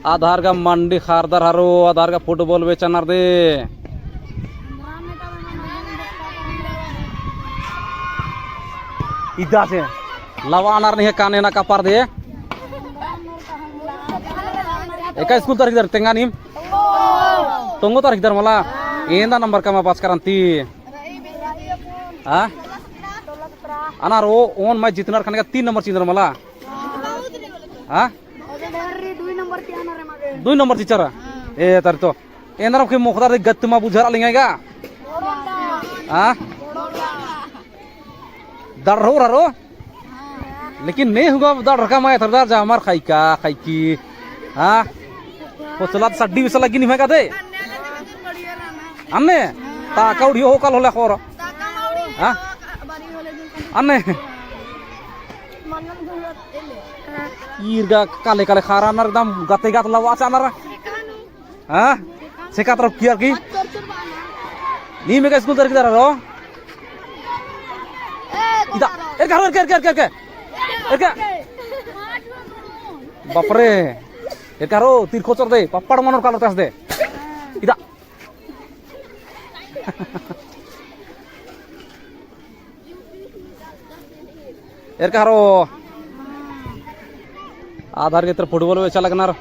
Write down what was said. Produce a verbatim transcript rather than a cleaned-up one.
आधार गा मंडी खारदर हरो, आधार गा फुटबॉल बेचनर दे। इदा से लवानर नहीं काने ना कपार दे। एका स्कूल तरह किधर तेंगा नीम? तोंगो तरह किधर मला? एंदा नंबर कमा पास करंती। हाँ? अनार ओ ओन मैं जितनर खने का तीन नंबर चिंदर मला। हाँ? दुई नंबर चिचर। ए तर तो एंदर के मोखदार गत्त मा बुझार लिंगाएगा। हाँ? दर्रो ररो। लेकिन ने हुआ दड़ रखा मैं थरदार जा हमार खाई का खाई की। हाँ? पोचला तो सड्डी विसा लगी नहीं मैं कहते। अन्ने ताका उड़ियो हो कल होला खोर। हाँ? अन्ने ईर गा काले काले खारा नर एकदम गते गत लवा चानर। हाँ? सेका तरफ कियर की? नीम एका स्कूल तरह किधर रो? इदा, एरका रो, एरका, एरका, एरका, एरका। एरका। बाप रे। एरका रो, तीर खोचर दे, पप्पड़ मनोर कालो तस दे। इदा। एरका हरो। आधार गे तर फुटबॉल बेचा लगनर।